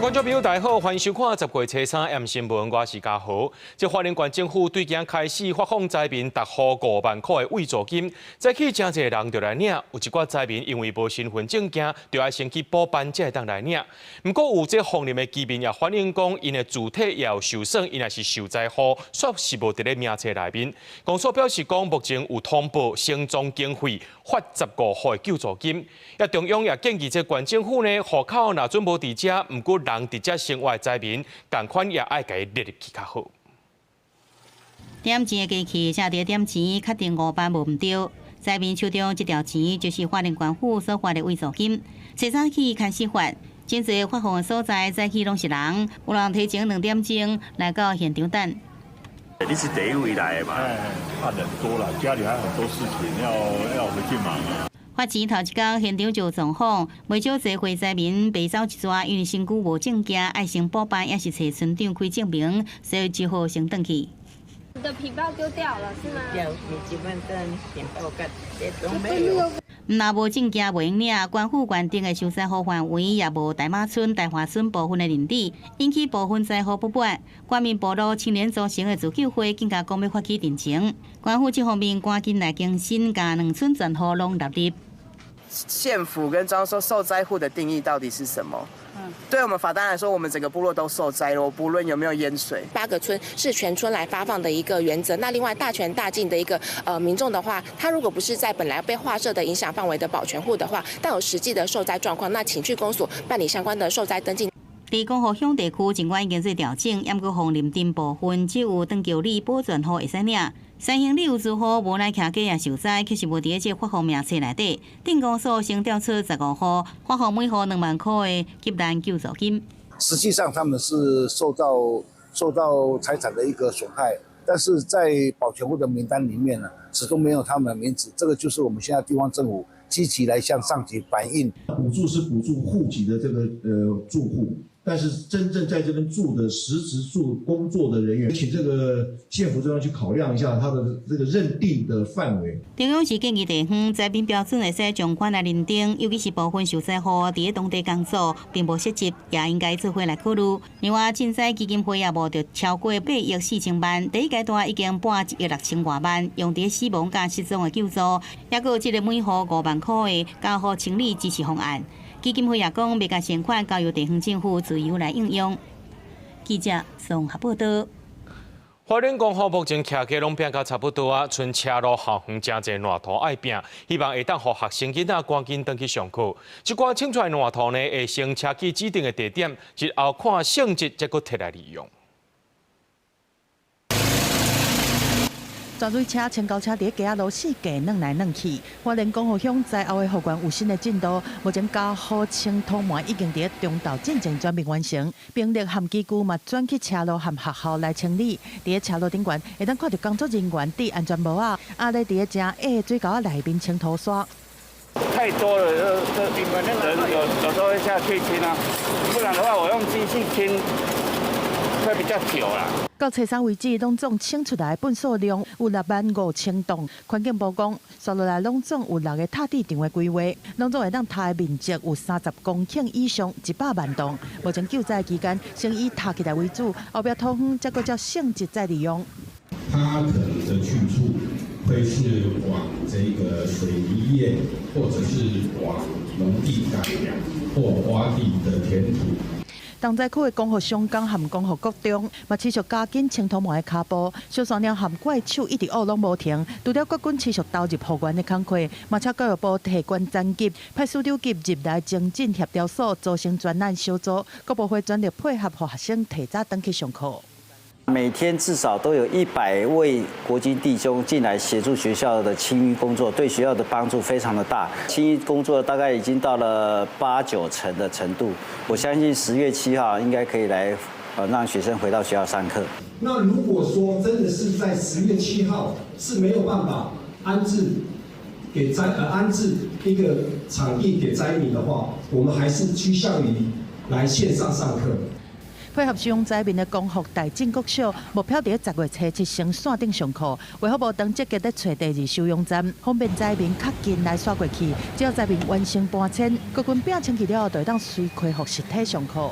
觀眾朋友，大家好，歡迎收看十月初三暗新聞，我是嘉豪。這花蓮縣政府對今開始發放災民逐戶5萬箍的慰助金，早起誠濟人就來領，有一寡災民因為無身份證件，就愛先去補辦才會當來領。毋過有這鳳林的居民也反映講，𪜶的住體也有受損，𪜶也是受災戶，煞是無佇咧名冊內面。公所表示講，目前有通報先將經費發15戶的救助金，也中央也建議這縣政府呢，戶口若準無佇遮，毋過人佇遮生活的災民，仝款也愛共伊列入去較好。點錢的機器正佇點錢，確定5萬無毋對。災民手中這條錢就是花蓮縣府所發的慰助金。初早起開始發，真濟發放的所在早起攏是人，有人提前2點鐘來到現場等。你是第一位來的嘛？怕人多了，家裡還有很多事情要回去忙啊。發錢頭一工，現場就有狀況，袂少濟歲災民白走一逝，因為身軀無證件，愛先補辦，抑是揣村長開證明，所以只好先轉去。你的皮包丟掉了是嗎？掉，你身份證、錢包這都沒有。毋若無證件袂用領，縣府原定的受災戶範圍也無大馬村、大華村部分的認地，引起部分災戶不滿。官民部落青年組成的自救會更加講欲發起陳情，縣府這方面趕緊來更新，共兩村全戶攏納入。縣府跟中央說受災戶的定義到底是什麼？對我們法單來說，我們整個部落都受災了，不論有沒有淹水。八個村是全村來發放的一個原則。那另外大全大進的一個民眾的話，他如果不是在本來被劃設的影響範圍的保全戶的話，但有實際的受災狀況，那請去公所辦理相關的受災登記。佇光復鄉地區，儘管已經做調整，毋過鳳林鎮部分只有長橋里保全戶會使領。三興里有住戶無奈徛家也受災，卻是無佇這發放名冊內底。鎮公所先調出15戶，發放每戶2萬箍的急難救助金。實際上他們是受到財產的一個損害，但是在保全戶的名單裡面呢，始終沒有他們的名字。這個就是我們現在地方政府積極來向上級反映。補助是補助戶籍的這個住戶。但是真正在這邊住的實質住工作的人員，請這個縣府這邊去考量一下他的這個認定的範圍。中央是建議地方災民標準會使從寬來認定，尤其是部分受災戶佇當地工作並無實質，也應該做伙來考慮。另外，賑災基金會也募著超過8億4千萬，第一階段已經撥1億6千外萬，用佇死亡佮失蹤的救助，抑閣有這個每戶5萬箍的家戶清理支持方案。基金會也講，欲共善款交由地方政府自由來應用。記者綜合報道。花蓮光復目前徛家攏拚甲差不多啊，賰車路校園誠濟爛土愛拚，希望會當予學生囡仔趕緊轉去上課。這寡清出來爛土呢，會先車去指定的地點，日後看性質，才閣提來利用。轉水車、清溝車佇街仔路四界轉來轉去。花蓮光復鄉災後的復原有新的進度，目前加好清土糜已經佇中晝進前轉運完成，兵力和機具嘛轉去車路和學校來清理。佇車路頂懸，會當看著工作人員戴安全帽仔，啊咧佇誠矮的水溝仔內面清土沙。太多了，這人有時候會下去清啊，不然的話我用機器清會比較久啦。到初三為止，攏總清出來糞埽量有6萬5千噸。環境部講，紲落來攏總有六个塔地場的規劃，攏總會當塔的面積有30公頃以上，100萬噸。目前救災期間，先以塔起來為主，後壁土方才閣照性質再利用。它可能的去處會是往這個水泥業，或者是往農地改良或窪地的填土。重災區的光復鄉港和光復國中，嘛持續加緊清土糜的跤步，燒山鳥和怪手一直挖攏無停。除了國軍持續投入復原的工課，嘛請教育部提懸層級，派司長級入來精進協調所，組成專案小組，各部會全力配合，予學生提早轉去上課。每天至少都有100位國軍弟兄進來協助學校的清淤工作，對學校的幫助非常的大。清淤工作大概已經到了八九成的程度，我相信10月7號應該可以來，讓學生回到學校上課。那如果說真的是在十月七號是沒有辦法安置給災安置一個場地給災民的話，我們還是趨向於來線上上課。配合收容災民的光復大進國小，目標佇10月初七先線頂上課。衛福部當積極咧揣第二收容站，方便災民較近來徙過去。只要災民完成搬遷，國軍摒清去了後，就會當隨恢復實體上課。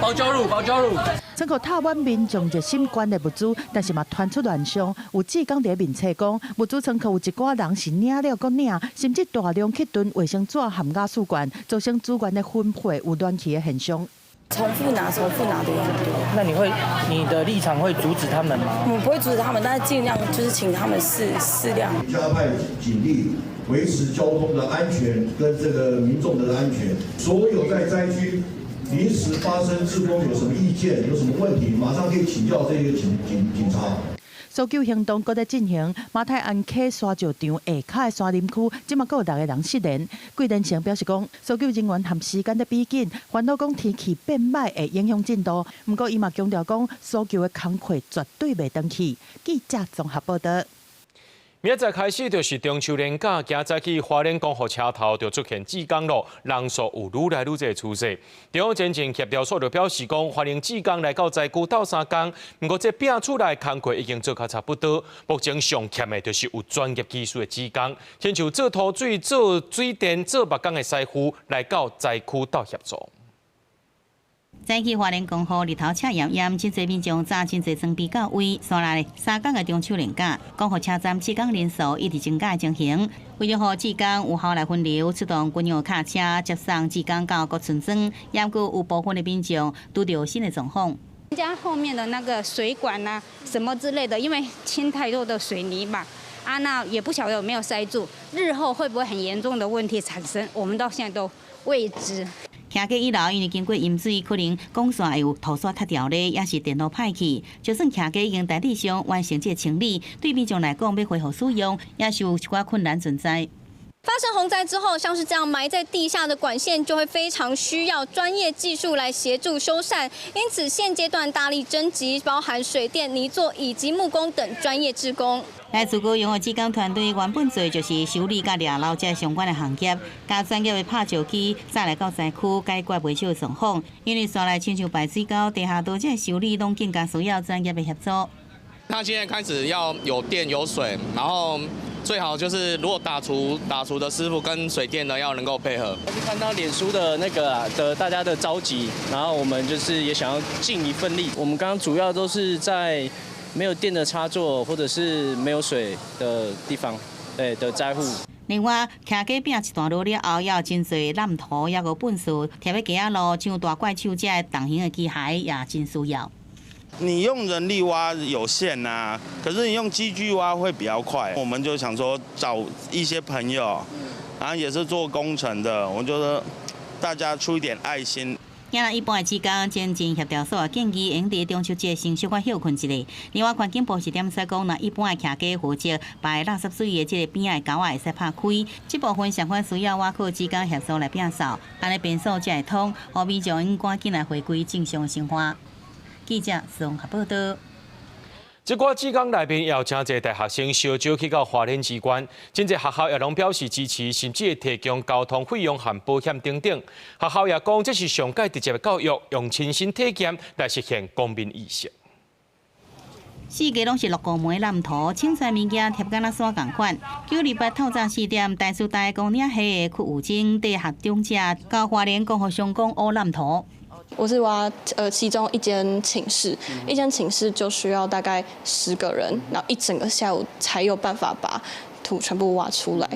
包膠路，包膠路。倉庫透滿民眾熱心捐的物資，但是嘛傳出亂象。有志工佇面冊講，物資倉庫有一寡人是領了閣領，甚至大量去囤衛生紙和瓦斯罐，造成資源的分配有亂去的現象。重複拿、重複拿的也很多。那你會，你的立場會阻止他們嗎？我們不會阻止他們，但是盡量就是請他們適適量。加派警力維持交通的安全跟這個民眾的安全。所有在災區臨時發生志工有什麼意見、有什麼問題，馬上可以請教這些警察。搜救行動閣在進行，馬太鞍溪沙石場下跤的山林區，這馬閣有六个人失聯。桂連成表示講，搜救人員和時間咧比緊，煩惱講天氣變䆀會影響進度。毋過伊嘛強調講，搜救的工課絕對袂斷去。記者綜合報導。明仔載開始就是中秋連假，今早起花蓮光復車頭就出現志工咯，人數有愈來愈濟趨勢。中央前進協調所就表示講，歡迎志工來到災區鬥相共，毋過這拼出來工課已經做較差不多。目前上欠的就是有專業技術的志工，親像做土水、做水電、做木工的師傅來到災區鬥協助。早起花蓮光復日頭赤炎炎，真濟民眾早真濟裝備到位。紲來3工的中秋連假，光復車站志工人數一直增加的情形。為著予志工有效來分流，出動軍用卡車接送志工到各村莊，也閣有部分的民眾拄著新的狀況。家後面的那個水管啊，什麼之類的，因為清太多的水泥嘛，啊，那也不曉得有沒有塞住，日後會不會很嚴重的問題產生，我們到現在都未知。徛街以樓，因為經過淹水，可能管線會有塗刷脫掉咧，抑是電路歹去。就算徛街已經大致上完成這個清理，對民眾來講，欲恢復使用，也是有一寡困難存在。發生洪災之後，像是這樣埋在地下的管線，就會非常需要專業技術來協助修繕。因此，現階段大力徵集包含水電、泥作以及木工等專業志工。來自高雄的志工團隊原本做就是修理佮掠撈這相關的行業，佮專業的拍石機，再來到災區解決袂少的狀況。因為紲來親像排水溝、地下道這修理，攏更加需要專業的協助。他現在開始要有電有水，然後最好就是如果打除的師傅跟水電呢要能夠配合。看到臉書的那個的大家的召集，然後我們就是也想要盡一份力。我們剛剛主要都是在沒有電的插座或者是沒有水的地方，對的災戶。另外，徛街拚一段路了後，也有真濟爛土，抑閣糞埽貼佇街仔路，像大怪手這个重型的機械也真需要。你用人力挖有限呐，可是你用機具挖會比較快。我們就想說找一些朋友，然後也是做工程的，我覺得大家出一點愛心。今一般的志工前進協調所建議，會佇中秋節先小可歇睏一下。另外，環境部是點說講，若一般的徛街負責排垃圾水的這个邊仔的溝仔會使拍開，這部分相關需要倚靠志工協助來摒掃，按呢便所才會通，予民眾趕緊來回歸正常生活。記者綜合報導。這寡志工內面也有真濟大學生相招去到花蓮支援，真濟學校也攏表示支持，甚至會提供交通費用和保險等等。學校也講，這是上蓋直接的教育，用親身體驗來實現公民意識。四界攏是六股門爛土，清出物件貼敢若山仝款。9/28透早4點，台師大工業系的屈有貞帶學長者到花蓮光復鄉講挖爛土。我是挖其中一間寢室，一間寢室就需要大概10個人，然後一整個下午才有辦法把土全部挖出來。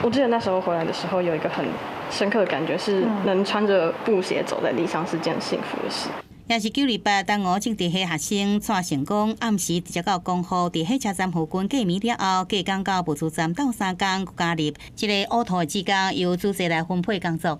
我記得那時候回來的時候，有一個很深刻的感覺，是能穿着布鞋走在地上是件幸福的事。也是9/28，東吳政治系學生蔡成功暗時直接到光復，佇火車站附近過暝了後，隔工到物資站鬥相共，加入這个挖土的志工，由組織來分配工作。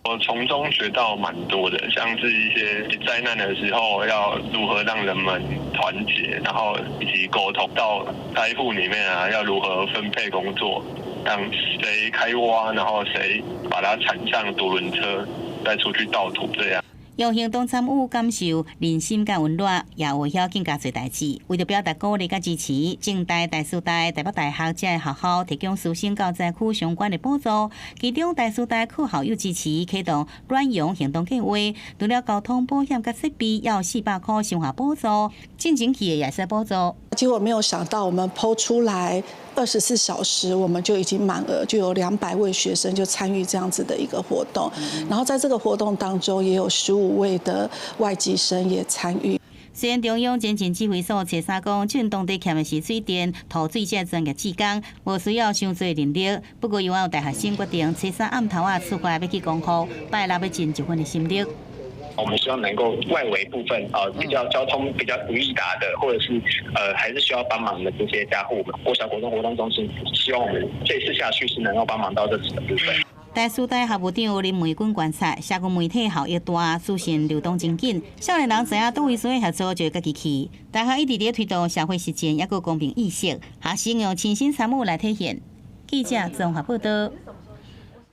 我從中學到蠻多的，像是一些災難的時候要如何讓人們團結，然後以及溝通到災戶裡面啊，要如何分配工作，讓誰開挖，然後誰把它鏟上獨輪車，再出去倒土這樣。用行動參與感受人心佮溫暖，也會曉更加濟代誌。為著表達鼓勵佮支持，政大、台師大、台北大學這个學校提供師生到災區相關的補助。其中台師大靠校友支持，啟動暖陽行動計劃，除了交通保險佮設備，還有400塊生活補助，進前去的也會使補助。結果沒有想到，我們 PO 出來24小時，我們就已經滿額，就有200位學生就參與這樣子的一個活動。然後在這個活動當中，也有15位的外籍生也參與。雖然中央前進指揮所初三講，這陣當地欠的是水電、土水這專業志工，無需要傷濟人力。不過，猶有大學生決定初三暗頭仔出發欲去光復，拜六欲盡一份的心力。我們希望能夠外圍部分啊，比較交通比較不易達的，或者是還是需要幫忙的這些家戶，國小國中活動中心，希望我們這次下去是能夠幫忙到這幾個部分。台師大校務長林梅君觀察，社群媒體效益大，資訊流動真緊，少年人知影佗位需要協助，就會家己去。大學一直佇推動社會實踐，抑閣公平意識，學生用親身參與來體現。記者綜合報道。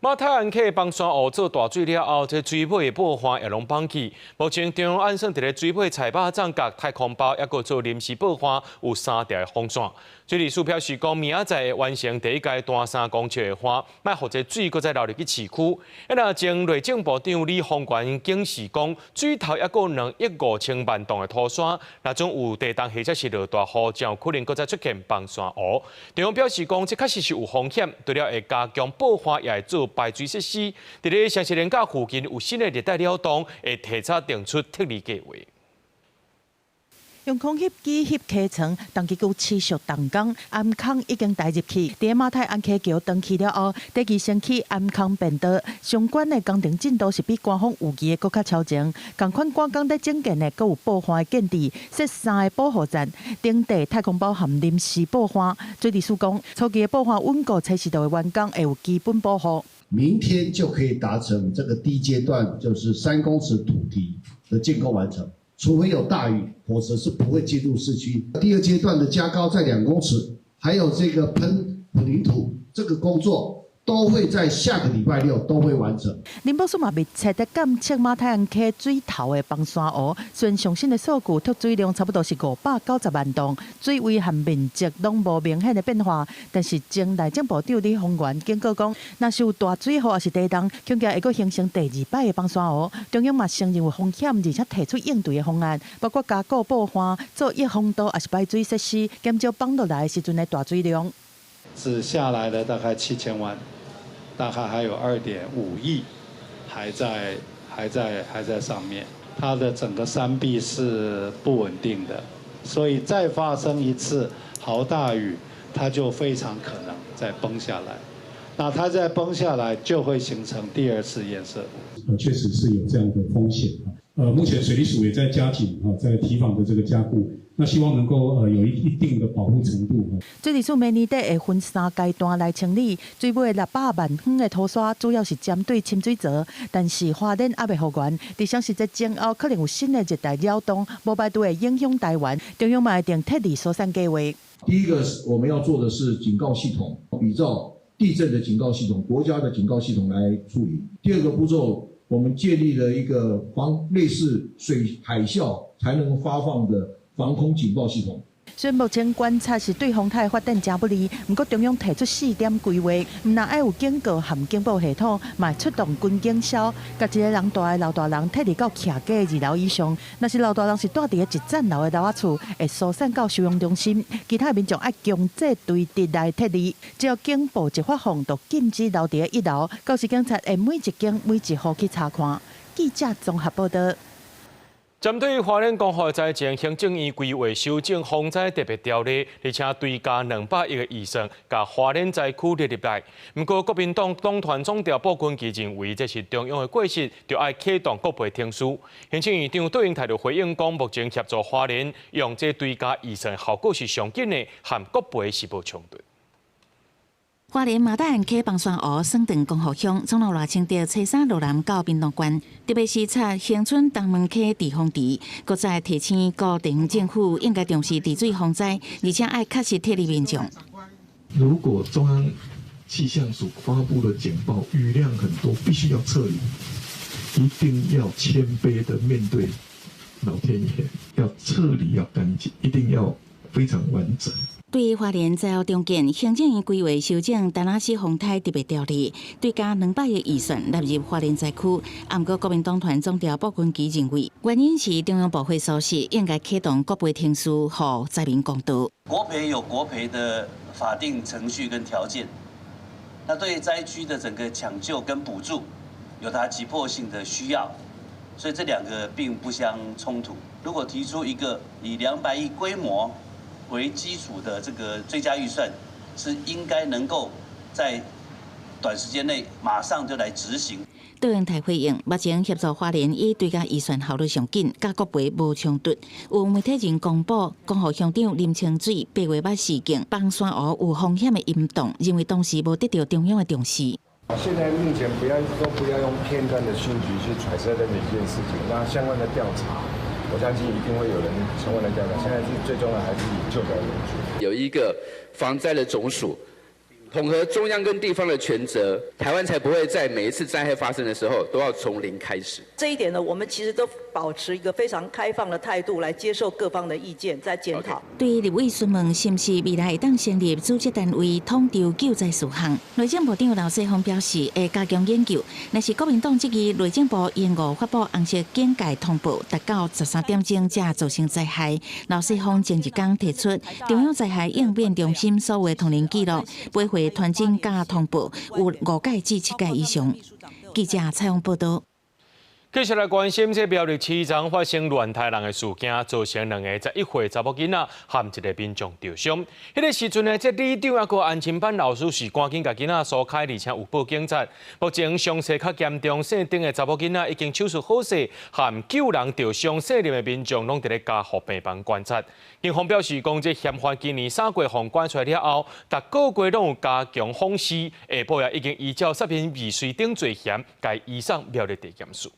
馬太鞍溪崩山湖做大水了後，這水尾的布岸也攏崩去。目前中央按算佇咧水尾菜肉粽佮太空包，抑閣做臨時布岸，有三條的防線。水利署表示講，明仔載會完成第一階段3公尺的岸，莫予這水閣再流入去市區。啊，若前內政部長李鴻源警示講，水頭抑閣2億5千萬噸的土沙，若總有地動或者是落大雨，就有可能閣再出現崩山湖。中央表示講，這確實是有風險，除了會加強布岸，也會做排水設施。佇咧雙十連假附近有新的熱帶鳥洞，會提早定出撤離計劃。用空翕機翕溪床，重機具持續動工，頷孔已經代入去。佇馬太鞍溪橋斷去了後，第二先去頷孔便道，相關的工程進度是比官方預期的閣較超前。仝款趕工佇整建的，閣有布岸的建置，設三個保護站，頂地太空包含臨時布岸。水利署講，初期的布岸穩固，初四就會完工，會有基本保護。明天就可以達成這個第一階段，就是3公尺土堤的建構完成。除非有大雨，否則是不會進入市區。第二階段的加高在2公尺，還有這個噴混凝土這個工作，都會在下個禮拜六都會完成。林寶署嘛密切佇監測馬太鞍溪水頭的崩山湖，雖然上新的數據蓄水量差不多是590萬噸，水位和面積攏無明顯的變化，但是前內政部長李鴻源警告講，若是有大水雨抑是地動，恐驚會閣形成第二擺的崩山湖。中央嘛承認有風險，而且提出應對的方案，包括加固布岸、做溢洪道，抑是排水設施，減少崩落來的時陣的大水量。只下來了大概7000萬。大概還有2.5億，還在上面，它的整個山壁是不穩定的，所以再發生一次豪大雨，它就非常可能再崩下來。那它再崩下來，就會形成第二次堰塞湖。確實是有這樣的風險。目前水利署也在加緊啊，在堤防的這個加固。那希望能夠有一定的保護程度。水利署明年底會分三階段來清理水尾600萬方的土沙，主要是針對深水槽。但是花蓮猶未復原，佇雙十節前後可能有新的熱帶擾動，無排除會影響台灣。中央嘛會定撤離疏散計劃。第一個我們要做的是警告系統，比照地震的警告系統、國家的警告系統來處理。第二個步驟，我們建立了一個防類似水海嘯才能發放的防空警報系統。雖然目前觀察是對風颱發展誠不利，毋過中央提出四點規劃，毋但愛有警告和警報系統，嘛出動軍警消，共一個人蹛的老大人撤離到徛架二樓以上。若是老大人是蹛佇咧一層樓的樓仔厝，會疏散到收容中心。其他民眾愛強制垂直來撤離。只要警報一發放，就禁止留佇咧一樓。到時警察會每一間每一戶去查看。記者綜合報道。針對花蓮光復災情，行政院規劃修正防災特別條例，而且追加200億的預算，共花蓮災區列入來。毋過國民黨黨團總召傅崑萁認為這是中央的過失，就愛啟動國賠程序。行政院長卓榮泰就回應講，目前協助花蓮用這追加預算效果是上緊的，和國賠是無衝突。花蓮馬大鞍溪崩山湖算斷光復鄉，總統賴清德初三落南到屏東縣，特別視察恆春東門溪滯洪池，閣再提醒各地方政府應該重視治水防災，而且愛確實撤離民眾。如果中央氣象署發布的警報，雨量很多，必須要撤離，一定要謙卑的面對老天爺，要撤離要乾淨，一定要非常完整。對花蓮災後重建，行政院規劃修正達拉斯風颱特別條例，追加200億預算納入花蓮災區。毋過國民黨團總召傅崑萁認為，原因是中央部會疏失，應該啟動國賠程序，予災民公道。國賠有國賠的法定程序跟條件，那對災區的整個搶救跟補助，有它急迫性的需要，所以這兩個並不相衝突。如果提出一個以200億規模為基礎的這個追加預算，是應該能夠在短時間內馬上就來執行。卓榮泰回應，目前協助花蓮以追加預算效率上緊，佮國賠無衝突。有媒體人公布，江湖鄉長林清水8月捌示警，崩山湖有風險的陰動，認為當時無得到中央的重視。現在目前不要都不要用片段的訊息去揣測的每件事情，那相關的調查，我相信一定會有人相關的調查。現在是最重要還是以救災為主。有一個防災的總署，統合中央跟地方的權責，台灣才不會在每一次災害發生的時候都要從零開始。這一點呢，我們其實都保持一個非常開放的態度來接受各方的意見，再檢討。對立委詢問是毋是未來會當成立組織單位統籌救災事項，內政部長劉世鋒表示會加強研究。若是國民黨質疑內政部延誤發布紅色警戒通報達到13點鐘才造成災害，劉世鋒前一工提出中央災害應變中心所有通聯記錄，每回傳真佮通報有5屆至7屆以上。記者採訪報導。繼續來關心，這苗栗市長發生亂刣人的事件，造成兩个11歲查某囡仔和一个民眾著傷。彼个時陣呢，這里長抑閣安親班老師是趕緊共囡仔疏開，而且有報警察。目前傷勢較嚴重，姓丁的查某囡仔已經手術好勢，和救人著傷姓林的民眾攏佇咧加護病房觀察。警方表示，講這嫌犯今年3月予關出來了後，逐個月攏有加強訪視，下晡也已經依照殺人未遂等罪嫌，共移送苗栗地檢署。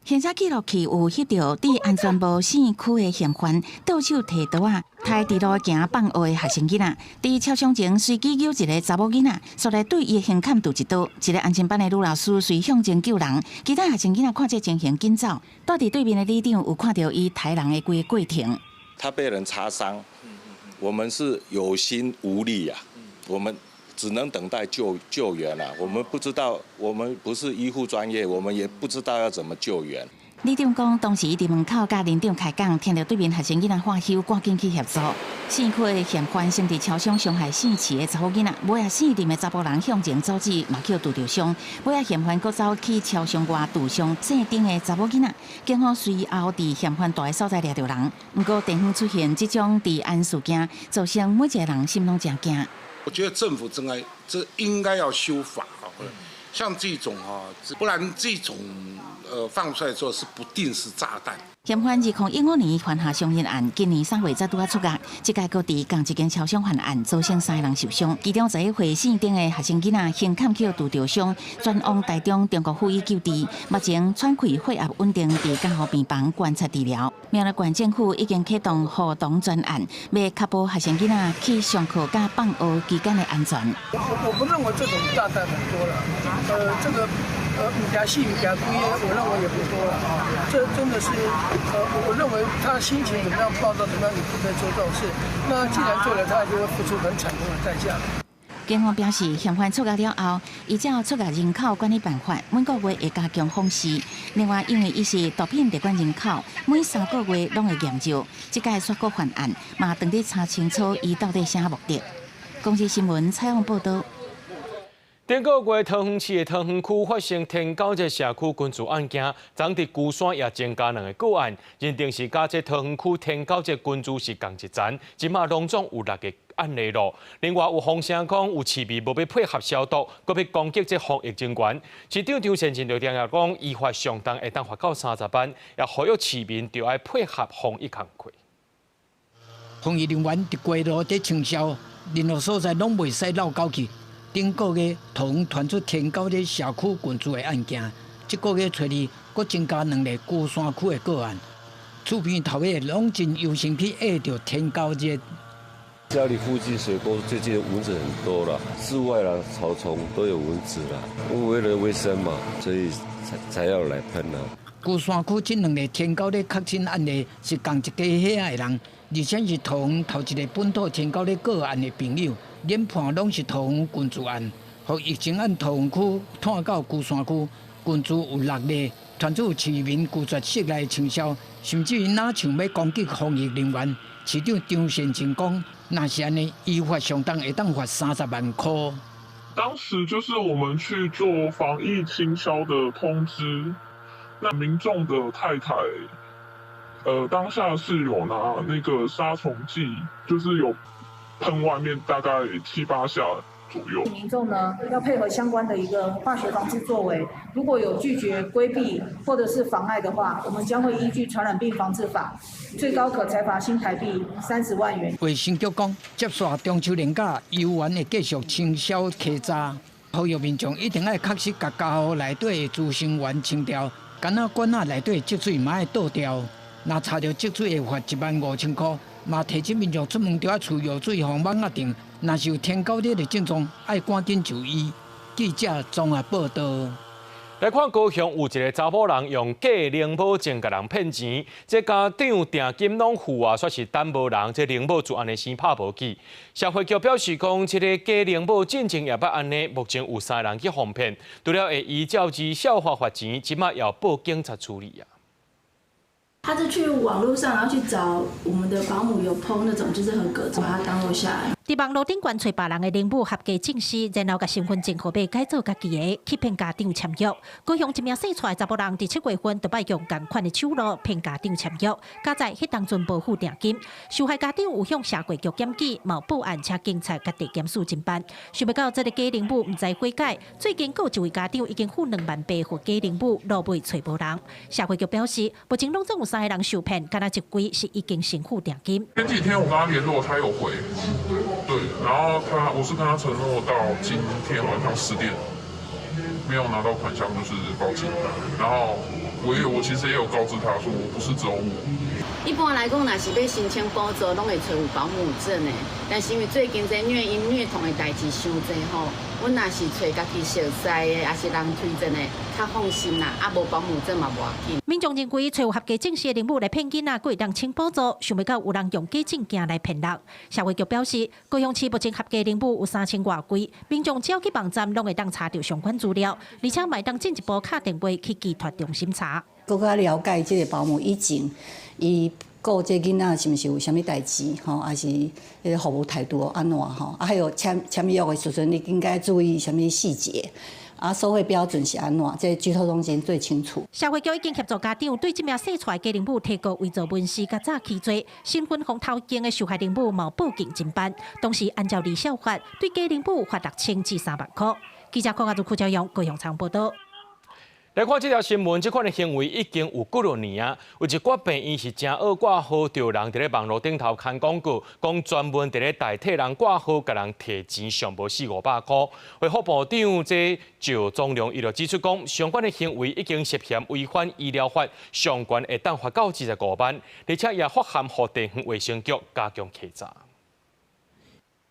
行車記錄器有翕著戴安全帽姓區的嫌犯，倒手提刀仔，刣佇路行放學的學生囡仔，佇車廂前隨機揪一个查某囡仔，煞來對伊的胸坎揬一刀。一个安親班的女老師隨向前救人，其他學生囡仔看這情形緊走。蹛佇對面的里長有看著伊刣人的規個過程。他被人插傷，我們是有心無力啊，我們只能等待救援啦。我們不知道，我們不是醫護專業，我們也不知道要怎麼救援。里長講，當時佇門口佮鄰長開講，聽著對面學生囡仔喊休，趕緊去協助。姓區的嫌犯先佇車廂傷害姓池的查某囡仔，尾仔姓林的查埔人向前阻止，嘛去揬著傷。尾仔嫌犯閣走去車廂外揬傷姓丁的查某囡仔，警方隨後佇嫌犯蹛的所在掠著人。毋過地方出現這種治安事件，造成每一個人心攏誠驚。我覺得政府真該，這應該要修法啊，像這種啊，不然這種放出來之後是不定時炸彈。嫌犯2015年犯下傷人案，今年3月才拄仔出獄，這擺閣佇仝一間車廂犯案，造成3个人受傷，其中11歲姓丁的學生囡仔胸坎去揬著傷，轉往台中中國附醫救治，目前喘氣血壓穩定，佇加護病房觀察治療。苗栗縣政府已經啟動護童專案，欲確保學生囡仔去上課佮放學期間的安全。我不認為這種炸彈很多了，這個毋驚死毋驚鬼，我認為也不多了啊。這真的是，我認為他心情怎麼樣暴躁怎麼樣，也不可以做這種事。那既然做了，他就會付出很慘痛的代價。警方表示，嫌犯出獄了後，依照出獄人口管理辦法，每個月會加強訪視。另外，因為伊是毒品特管人口，每3個月攏會驗尿。這擺煞閣犯案，嘛當咧查清楚伊到底啥目的。公視新聞採訪報導。頂個月桃園市的桃園區發生天狗這社區群聚案件，昨佇龜山也增加兩个個案，認定是佮這桃園區天狗這群聚是仝一層，這馬攏總有6个案例咯。另外有風聲講有市民無欲配合消毒，閣欲攻擊這防疫人員。市長張善政就定定講，依法上重會當罰到30萬，也呼籲市民著愛配合防疫工課。防疫人員佇街路佇清消，任何所在攏袂使漏狗去。頂個月桃園傳出天狗佇社區群聚的案件，這個月初二閣增加兩例龜山區的個案，厝邊頭尾攏真憂心去壓著天狗熱。家裡附近水溝最近蚊子很多啦，室外啦、草叢都有蚊子啦。為了衛生嘛，所以才要來噴啦。龜山區這兩个天狗咧確診案例是仝一家伙的人，而且是桃園頭一个本土天狗咧個案的朋友，研判攏是桃園群聚案。予疫情按桃園區拖到龜山區，群聚有六例，傳出市民拒絕室內清消，甚至於若像欲攻擊防疫人員。市長張善政講，若是按呢，依法上當會當罰30萬箍。當時就是我們去做防疫清消的通知，那民眾的太太，當下是有拿那個殺蟲劑，就是有噴外面大概七八下左右。民眾呢要配合相關的一個化學防治作為，如果有拒絕、規避或者是妨礙的話，我們將會依據傳染病防治法，最高可裁罰新台幣30萬元。衛生局講，接續中秋連假，遊園會繼續清消溪渣，呼籲民眾一定愛確實共家戶內底的孳生源清掉，敢若管仔內底積水嘛愛倒掉，若查著積水會罰1萬5千箍，嘛提醒民眾出門著愛揣藥水防蠓仔叮，若是有天狗熱的症狀，愛趕緊就醫。記者綜合報道。來看高雄有一个查某人用假靈母證共人騙錢，這家長訂金攏付啊，煞是等無人，這靈母就按呢先拍無去。社會局表示講，這个假靈母進前也捌按呢，目前有三个人去予騙，除了會依照兒少法罰錢，這馬也報警察處理啊。他是去網路上，然後去找我們的保姆有 PO 那種，就是合格，把它 download 下來。佇網路頂懸揣別人的靈母合格證書，然後共身份證號碼改做家己的，去騙家長簽約。高雄一名姓蔡的查埔人，佇7月份就擺用仝款的手路騙家長簽約，佳哉彼當陣無付訂金，受害家長有向社會局檢舉，嘛有報案，請警察佮地檢署偵辦。想袂到這个假靈母毋知悔改，最近閣有一位家長已經付2萬8予假靈母，落尾揣無人。社會局表示，目前攏總有三个人受騙，敢若一位是已經先付訂金。前幾天我跟他聯絡，他有回。對，然後他，我是跟他承諾到今天晚上10點，沒有拿到款項就是報警。然後我其實也有告知他說，我不是只有我。一般來講，若是欲申請補助，攏會揣有保姆證的。但是因為最近這虐嬰虐童的代誌傷濟吼，阮若是揣家己熟似的，抑是人推薦的，較放心啦。啊，無保姆證嘛無要緊。民眾認為揣有合格證書的靈母來騙囡仔，閣會當請補助，想袂到有人用假證件來騙人。社會局表示，高雄市目前合格靈母有3000外位，民眾只要去網站，攏會當查著相關資料，而且嘛會當進一步敲電話去寄託中心查。閣較了解這个保姆以前，伊顧這囡仔是毋是有啥物代誌吼，抑是彼个服務態度按怎吼？啊，還有簽簽約的時陣，你應該注意啥物細節？啊，收費標準是按怎？這居托中心最清楚。社會局已經協助家長對這名姓蔡的假靈母提告偽造文書佮詐欺罪，身份予偷經的受害靈母嘛報警偵辦，同時按照兒少法對假靈母罰6000至3萬箍。記者鄺亞如、柯昭陽高雄採訪報道。來看這條新聞，這款的行為已經有幾落年啊。有一寡病院是誠愛掛號，就有人佇咧網路頂頭刊廣告，講專門佇咧代替人掛號，共人提錢上無四五百箍。衛福部長這趙宗龍伊就指出講，相關的行為已經涉嫌違反醫療法，上懸會當罰到25萬，而且也發函予地方衛生局加強稽查。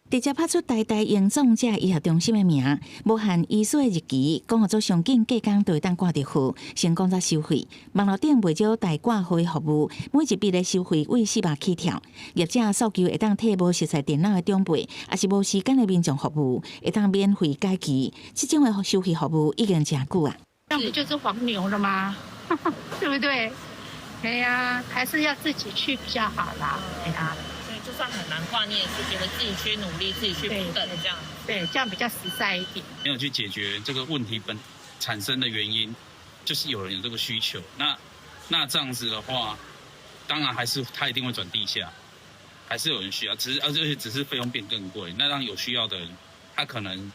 直接拍出台大榮總這醫學中心的名，無限醫師的日期，講予做上緊隔工就會當掛著號，成功再收費。網路頂袂少代掛號的服務，每一筆的收費為400起跳。業者訴求會當替無熟悉電腦的長輩，抑是無時間的民眾服務，會當免費改期。這種的收費服務已經誠久啊。那不就是黃牛了嗎？對不對？對呀，還是要自己去比較好啦。對呀。就算很難掛，你也是覺得自己去努力，自己去等這樣。對，這樣比較實在一點。沒有去解決這個問題本產生的原因，就是有人有這個需求。那這樣子的話，當然還是他一定會轉地下，還是有人需要，只是而且只是費用變更貴。那讓有需要的人，他可能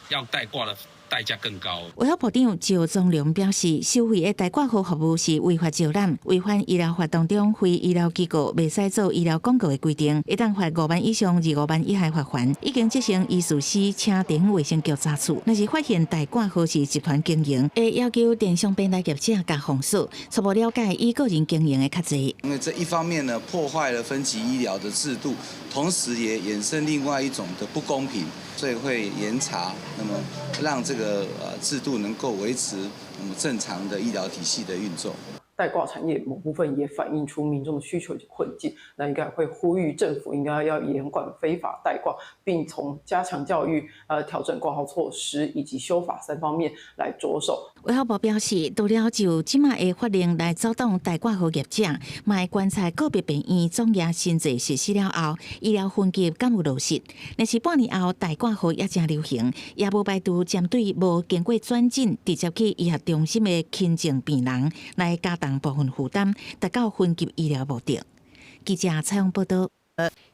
要代掛的代價更高。衛福部長趙宗龍表示，收費的代掛號服務是違法招攬，違反醫療法當中非醫療機構袂使做醫療廣告的規定，會當罰5萬以上25萬以下罰鍰。已經責成醫事司請地方衛生局查處。若是發現代掛號是集團經營，會要求電商平台業者共封鎖，初步了解以個人經營的較濟。因為這一方面呢，破壞了分級醫療的制度，同時也衍生另外一種的不公平，所以會嚴查，那麼讓這個制度能夠維持那麼正常的醫療體系的運作。代掛產業某部分也反映出民眾的需求以及困境，那應該會呼籲政府應該要嚴管非法代掛，並從加強教育、調整掛號措施以及修法三方面來着手。衛福部表示，除了就這馬的法令來阻擋代掛號業者，嘛會觀察個別病院總額新制實施了後，醫療分級敢有落實。若是半年後代掛號也誠流行，也無排除針對無經過轉診直接去醫學中心的輕症病人來加重部分負擔，達到分級醫療目的。記者採訪報道。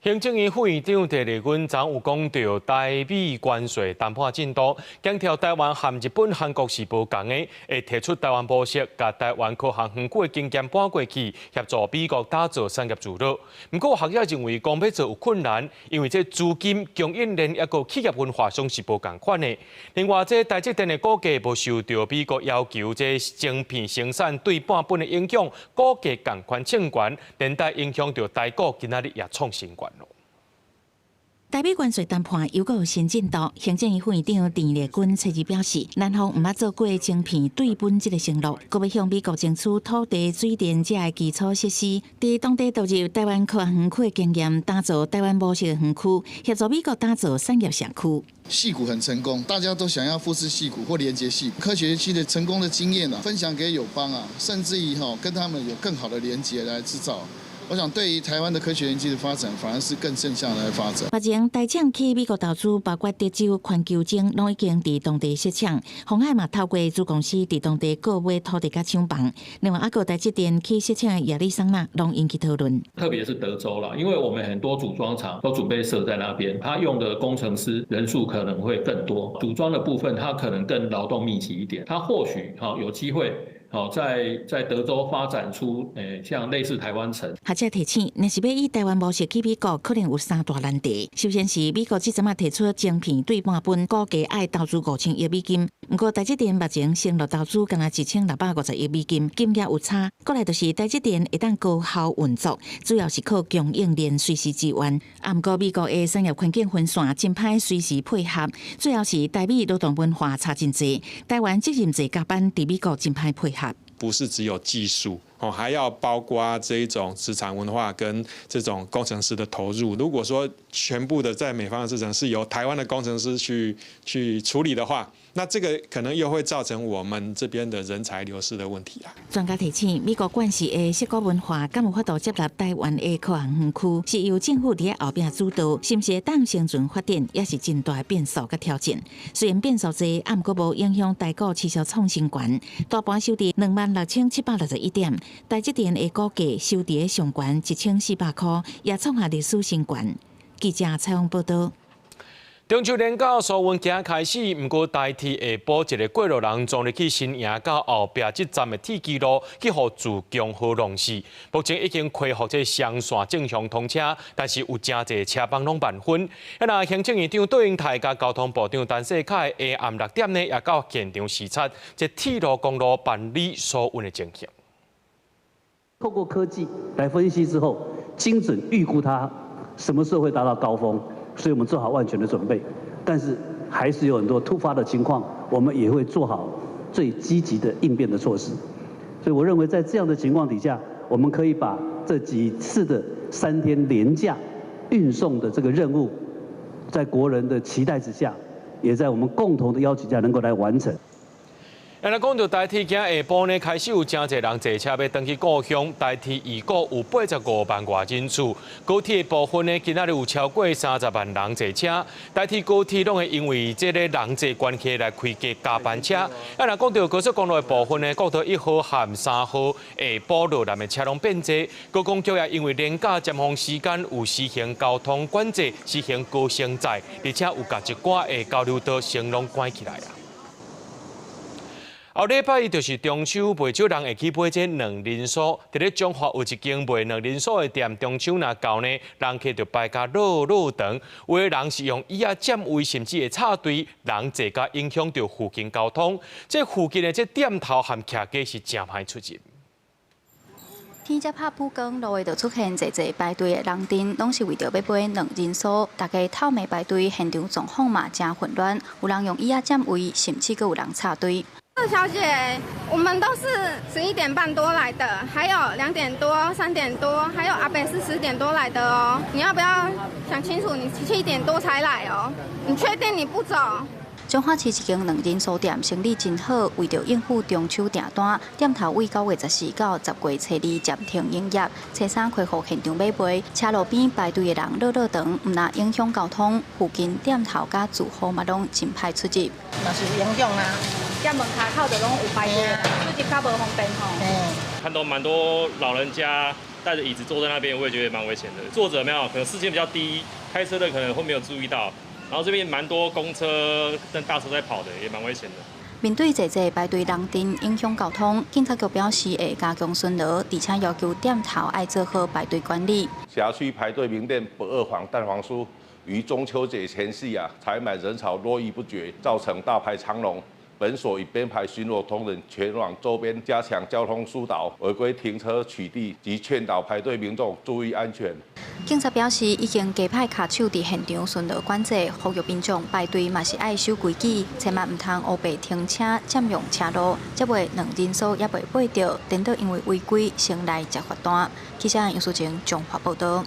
行政院副院長鄭麗君昨有講著台美關稅談判進度，強調台灣和日本、韓國是無仝的，會提出台灣模式，共台灣科學園區的經驗搬過去，協助美國打造產業聚落。毋過學者認為講欲做有困難，因為這資金、供應鏈抑閣企業文化上是無仝款的。另外，這台積電的股價無受著美國要求這晶片生產對半本的影響，股價仝款衝懸，連帶影響著台股今仔日也創新懸囉。台美關稅談判又閣有新進度，行政院副院長鄭麗君初二表示，南方毋捌做過晶片對本這个承諾，閣欲向美國爭取土地、水電這个基礎設施，佇當地導入台灣科學園區的經驗，打造台灣模式的園區，協助美國打造產業社區。矽谷很成功，大家都想要複製矽谷或連接矽谷，科學園區的成功的經驗啊，分享給友邦啊，甚至於吼跟他們有更好的連接來製造。我想對於台灣的科學園區的發展，反而是更正向來發展。目前台廠去美國投資，包括德州環球晶，攏已經佇當地設廠。鴻海嘛透過子公司佇當地購買土地佮廠房。另外，猶閣台積電去設廠的亞利桑那，攏引起討論。特別是德州啦，因為我們很多組裝廠都準備設在那邊，他用的工程師人數可能會更多。組裝的部分，他可能更勞動密集一點，他或許哈有機會。好，在德州發展出像類似台灣城。學者提醒，若是欲以台灣模式去美國，可能有三大難題。首先是美國這陣仔提出晶片對半分，估計愛投資5000億美金。毋過台積電目前承諾投資干焦1650億美金，金額有差。過來就是台積電會當高效運作，主要是靠供應鏈隨時支援。啊，毋過美國的產業環境分散，真歹隨時配合。最後是台美勞動文化差真濟，台灣責任制加班佇美國真歹配合。不是只有技術哦，還要包括這一種職場文化跟這種工程師的投入。如果說全部的在美方的製程是由台灣的工程師去處理的話，那這個可能又會造成我們這邊的人才流失的問題啦。專家提醒，美國慣勢的矽谷文化，敢有法度接納台灣的科學園區，是由政府佇後壁主導，是毋是會當生存發展，也是真大的變數佮挑戰。雖然變數濟，啊，毋過無影響台股持續創新懸，大盤收佇26,761點，台積電的股價收佇上懸1400箍，也創下歷史新懸。記者採訪報導。中秋連假疏運今開始，毋過台鐵下晡一个過路人撞入去新營到後壁這站的鐵支路，去予自強號撞死。目前已經恢復這雙線正常通車，但是有誠濟車班攏慢分。啊，行政院長卓榮泰佮交通部長陳世凱下暗6點呢，也到現場視察這鐵路公路辦理疏運的情形。透過科技來分析之後，精準預估它什麼時候會達到高峰。所以我們做好萬全的準備，但是還是有很多突發的情況，我們也會做好最積極的應變的措施。所以我認為在這樣的情況底下，我們可以把這幾次的3天連假運送的這個任務，在國人的期待之下，也在我們共同的要求下，能夠來完成。啊，若講著台鐵今下晡呢，開始有誠濟人坐車欲轉去故鄉。台鐵預估有85萬外人次，高鐵的部分呢，今仔日有超過30萬人坐車。台鐵高鐵攏會因為這个人濟關係來開加加班車。啊，若講著高速公路的部分呢，國道1號和3號下晡羅南的車攏變濟。高公局也因為連假尖峰時間有實行交通管制，實行高升載，而且有共一寡的交流道先攏關起來啊。後禮拜一就是中秋，袂少人會去買這卵仁酥。佇咧彰化有一間賣卵仁酥的店，中秋若到呢，人客就排甲落落長。有的人是用椅仔佔位，甚至會插隊，人濟甲影響著附近交通。這附近的這店頭和徛家是誠歹出入。天才拍曝光，路下就出現濟濟排隊的人陣，攏是為著欲買卵仁酥。大家透暝排隊，現場狀況嘛誠混亂，有人用椅仔佔位，甚至閣有人插隊。小姐，我們都是11點半多來的，還有2點多、3點多，還有阿伯是10點多來的哦。你要不要想清楚？你7點多才來哦，你確定你不走？彰化市一間卵仁酥店生意真好，為著應付中秋訂單，店頭為9月14到10月初2暫停營業。初三開放現場買賣，車路邊排隊的人落落長，毋但影響交通，附近店頭佮住戶嘛攏真歹出入。嘛是有影響啊，店門跤口就攏有排隊，出入較無方便吼。看到蠻多老人家帶著椅子坐在那邊，我也覺得蠻危險的。坐著沒有，可能視線比較低，開車的可能會沒有注意到。然後這邊蠻多公車跟大車在跑的，也蠻危險的。面對濟濟排隊人陣影響交通，警察局表示會加強巡邏，而且要求店頭愛做好排隊管理。轄區排隊名店不二黃蛋黃酥於中秋節前夕啊，採買人潮絡繹不絕，造成大排長龍。本所已編排巡邏同仁前往周邊加強交通疏導、違規停車取締及勸導排隊民眾注意安全。警察表示，已經加派跤手佇現場巡邏管制，呼籲民眾排隊嘛是愛守規矩，千萬毋通烏白停車佔用車路，才袂卵仁酥猶未買著，顛倒因為違規先來接罰單。記者楊淑晴綜合報導。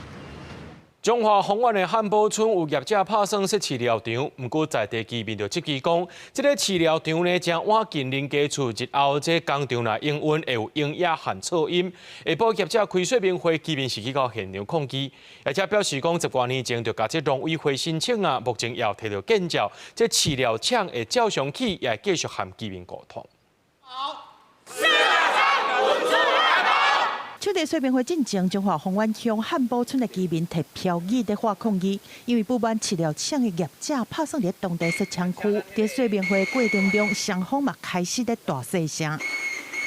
彰化豐原的漢寶村有業者拍算設飼料場，毋過在地居民就質疑講，這个飼料場呢，正倚近鄰家厝，日後這工廠若營運會有煙煙和噪音。下晡業者開說明會，居民是去到現場抗議，而且表示講10外年前就共這農委會申請啊，目前也有提著建照，這飼料廠會照常起，也會繼續和居民溝通。搶佇說明會進前，彰化豐原鄉漢寶村的居民提標語佇喊抗議，因為不滿飼料廠的業者拍算佇當地設廠區。佇說明會過程中，雙方嘛開始咧大細聲。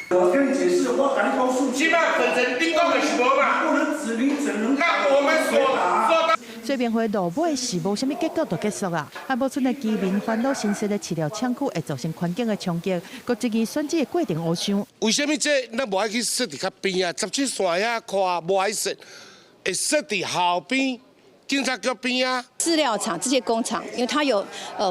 我跟你解釋，我共你講數據。這擺粉塵頂講的是無嘛？不能指名只能。那我們所說的。說明會落尾是無啥物結果就結束啊！漢寶村的居民煩惱新設的飼料廠區會造成環境的衝擊，閣質疑選址的過程烏相。為啥物這咱無愛去設佇較邊啊？17線遐寬無愛設，會設佇後邊。警察局邊啊，飼料廠這些工廠，因為它有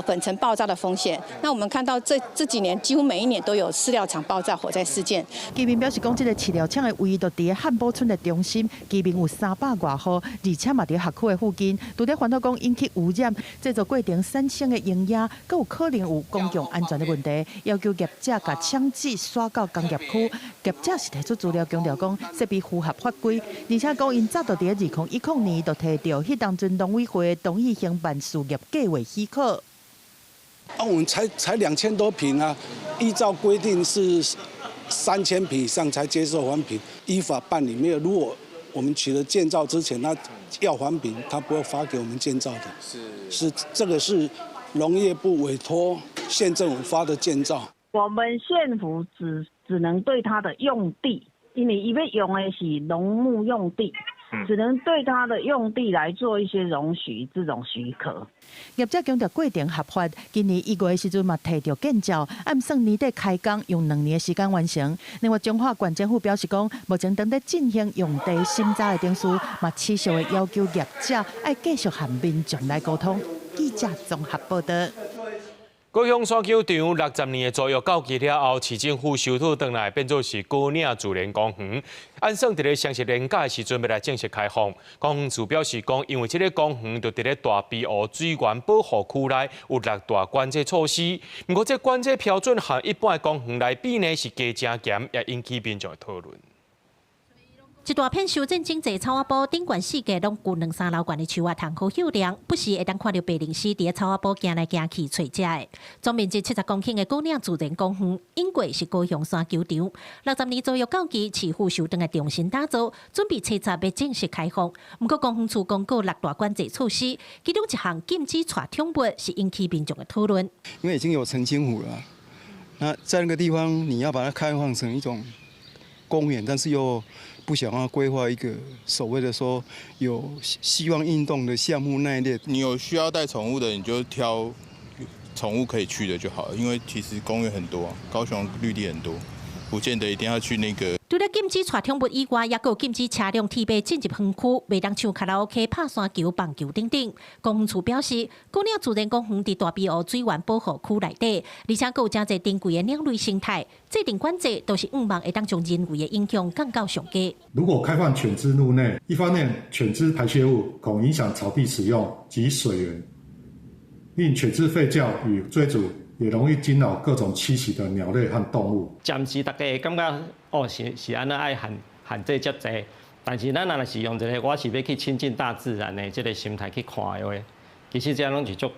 粉塵爆炸的風險。那我們看到這幾年幾乎每一年都有飼料廠爆炸火災事件。居民表示講，這个飼料廠的位置就佇漢寶村的中心，居民有300外戶，而且嘛佇學區的附近。除了煩惱講引起污染、製作過程產生的煙煙，閣有可能有公共安全的問題，要求業者共廠址徙到工業區。業者是提出資料強調講，設備符合法規，而且講𪜶早就佇2010年就提著彼當陣農委會同意興辦事業計劃許可。啊，我們才2000多坪啊，依照規定是3000坪以上才接受環評，依法辦理沒有。如果我們取得建照之前，他要環評，他不會發給我們建照的。是，這個是農業部委託縣政府發的建照。我們縣府只能對它的用地，因為伊欲用的是農牧用地。只能對它的用地來做一些容許，這種許可。業者強調過程合法，今年1月的時陣嘛提著建照，按算年底開工，用2年的時間完成。另外，彰化縣政府表示講，目前正佇進行用地審查的程序，嘛持續會要求業者愛繼續和民眾來溝通。記者綜合報導。高雄山球場60年的租約到期了後，市政府收轉轉來，變做是高嶺自然公園。按算佇咧雙十連假的時陣，欲來正式開放。公園處表示講，因為這个公園就佇咧大埤湖水源保護區內有6大管制措施。毋過，這管制標準和一般的公園來比呢，是加誠嚴，也引起民眾的討論。一大片修剪整齊草仔埔，頂懸四界攏有兩三樓懸的樹仔，通好歇涼。不時會當看著白靈獅佇咧草仔埔行來行去揣食的。總面積70公頃的高嶺自然公園，應過是高雄山球場。60年租約到期，市府收轉來重新打造，準備七十欲正式開放。毋過公園處公告6大管制措施，其中一項禁止帶寵物，是引起民眾的討論。因為已經有澄清湖了，那在那個地方你要把它開放成一種公園，但是又不想要規劃一個所謂的說有希望運動的項目那一類。你有需要帶寵物的，你就挑寵物可以去的就好了，因為其實公園很多，高雄綠地很多，不見得一定要去那個。除了禁止帶寵物以外，也閣禁止車輛鐵馬進入園區，袂當唱卡拉 OK、拍沙球、棒球等等。公園處表示，牯嶺自然公園佇大埤湖水源保護區內底，而且閣有誠濟珍貴的鳥類生態，制定管制都是向望會當將人為的影響降到上低。如果開放犬隻入內，一方面犬隻排泄物恐影響草地使用及水源，令犬隻吠叫與追逐也容易驚擾各種棲息的鳥類和動物。暫時大家會感覺哦，是是按怎愛限限制遮濟，但是咱若是用一個我是欲去親近大自然的這個心態去看的話，其實這攏是足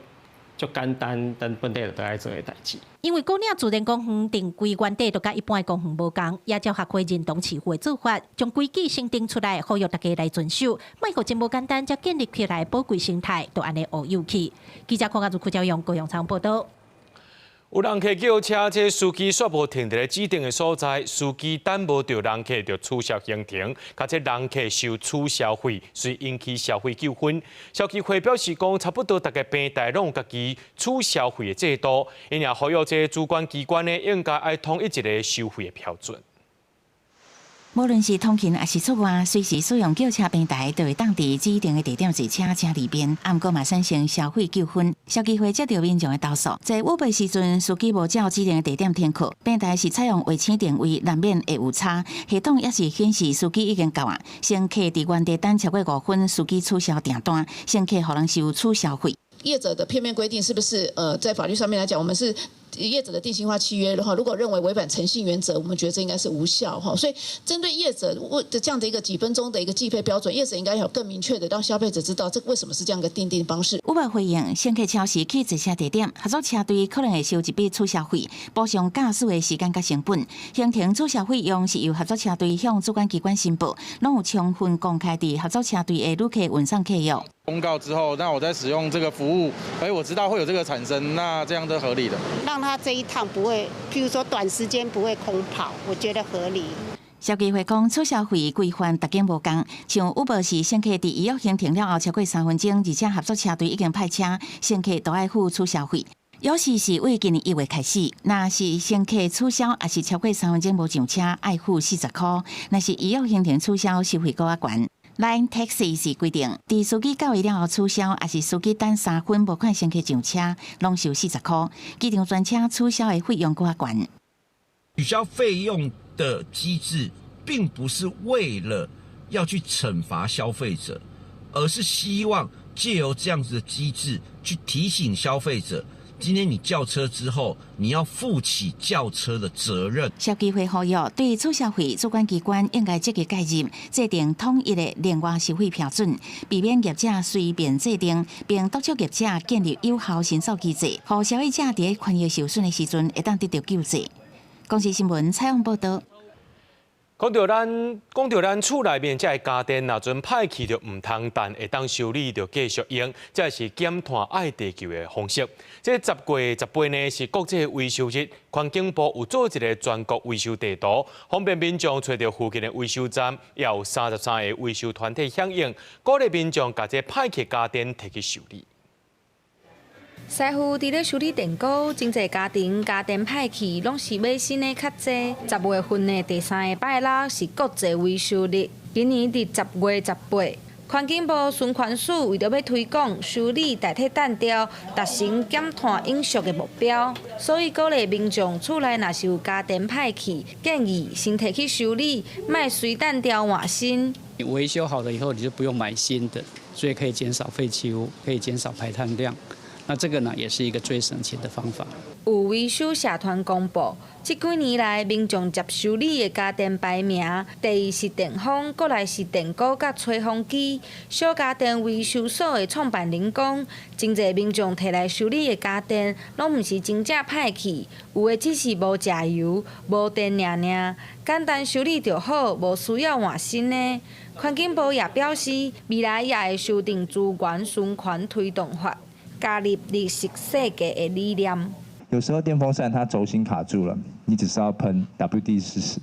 足簡單，咱本地就愛做的代誌。因為牯嶺自然公園定規原地都佮一般的公園無仝，也照學會認同市府的做法，將規矩先定出來，呼籲大家來遵守，莫予真無簡單，才建立起來寶貴生態，就按呢烏有去。記者鄺家如、柯昭勇、高陽昌報道。有人客叫車，這司機煞無停佇咧指定的所在，司機等無著人客就取消行程，共這人客收取消費，遂引起消費糾紛。消基會表示講，差不多逐个平台攏有家己取消費的制度，𪜶也呼籲這主管機關呢，應該愛統一一个收費的標準。無論是通勤抑是出外，隨時使用叫車平台，都會當佇指定的地點坐車，誠利便。啊，毋過嘛產生消費糾紛。消基會接著民眾的投訴，在 Uber 時陣，司機無照指定的地點停靠，平台是採用衛星定位，難免會有差。系統也是顯示司機已經到啊，乘客佇原地等超過5分，司機取消訂單，乘客予人收取消費。業者的片面規定是不是？在法律上面來講，我們是業者的定型化契約的話，如果認為違反誠信原則，我們覺得這應該是無效哈。所以針對業者的這樣的一個幾分鐘的一個計費標準，業者應該有更明確的讓消費者知道，這為什麼是這樣一個訂定方式。 Uber 回應，乘客超時去坐車地點，合作車隊可能會收一筆取消費，補償駕駛的時間佮成本。行程取消費用是由合作車隊向主管機關申報，攏有充分公開佇合作車隊的旅客運送契約。公告之後，那我在使用這個服務，哎，我知道會有這個產生，那這樣都合理的。讓他這一趟不會，譬如說短時間不會空跑，我覺得合理。消基會講，取消費規範逐間無仝，像 Uber 是乘客佇預約行程了後超過3分鐘，而且合作車隊已經派車，乘客都愛付取消費。有時是為今年1月開始，若是乘客取消，抑是超過三分鐘無上車，愛付40塊；若是預約行程取消，收費閣較懸。Line Taxi 是規定，佇司機到位了後取消，抑是司機等三分無看乘客上車，攏收四十箍。機場專車取消的費用閣較懸。取消費用的機制，並不是為了要去懲罰消費者，而是希望借由這樣子的機制去提醒消費者。今天你叫車之後，你要負起叫車的責任。消基會呼籲，對取消費主管機關應該積極介入，制定統一的另外收費標準，避免業者隨便制定，並督促業者建立有效申訴機制，予消費者佇權益受損的時陣會當得著救濟。公視新聞採訪報導。講著咱厝內面這个家電，若陣歹去就毋通等，會當修理就繼續用，這是減碳愛地球的方式。這10月18呢是國際維修日，環境部有做一个全國維修地圖，方便民眾揣著附近的維修站，也有33个維修團體響應，鼓勵民眾共這歹去家電提去修理。師傅佇咧修理電鍋，真濟家庭家電歹去，攏是買新的較濟。10月份的第三个拜六是國際維修日，今年佇10月18。環境部循環署為著欲推廣修理代替擲掉，達成減碳永續的目標，所以鼓勵民眾厝內若是有家電歹去，建議先提去修理，莫隨擲掉換新。你維修好了以後，你就不用買新的，所以可以減少廢棄物，可以減少排碳量。那這個呢，也是一個最省錢的方法。有維修社團公布，這幾年來民眾接修理的家電排名，第一是電風，閣來是電鍋佮吹風機。小家電維修所的創辦人講，真濟民眾提來修理的家電，攏毋是真正歹去，有的只是無食油、無電爾爾，簡單修理就好，無需要換新的。環境部也表示，未來也會修訂資源循環推動法。加入綠色設計的理念。有時候電風扇它軸心卡住了，你只需要噴 WD-40，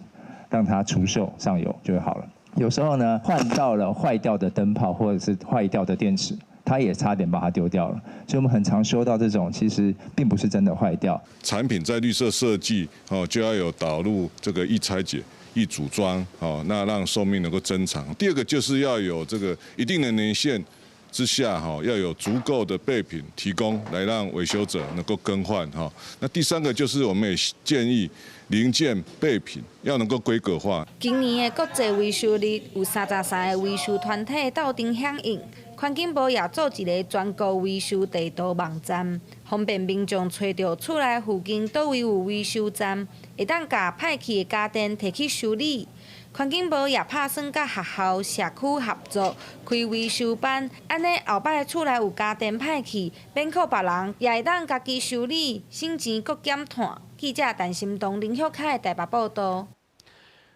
讓它除鏽上油就會好了。有時候呢，換到了壞掉的燈泡或者是壞掉的電池，他也差點把它丟掉了。所以我們很常收到這種，其實並不是真的壞掉。產品在綠色設計哦，就要有導入這個易拆解、易組裝哦，那讓壽命能夠增長。第二個就是要有這個一定的年限之下哈，要有足夠的備品提供，來讓維修者能夠更換哈。那第三個就是我們也建議零件備品要能夠規格化。今年的國際維修日有33個維修團體鬥陣響應，環境部也做一个全國維修地圖網站，方便民眾揣著厝內附近佗位有維修站，會當共歹去的家電提去修理。環境部也拍算佮學校、社區合作開維修班，按呢後擺厝內有家電歹去，免靠別人，也會當家己修理，省錢閣減碳。記者陳心東、林旭凱台北報道。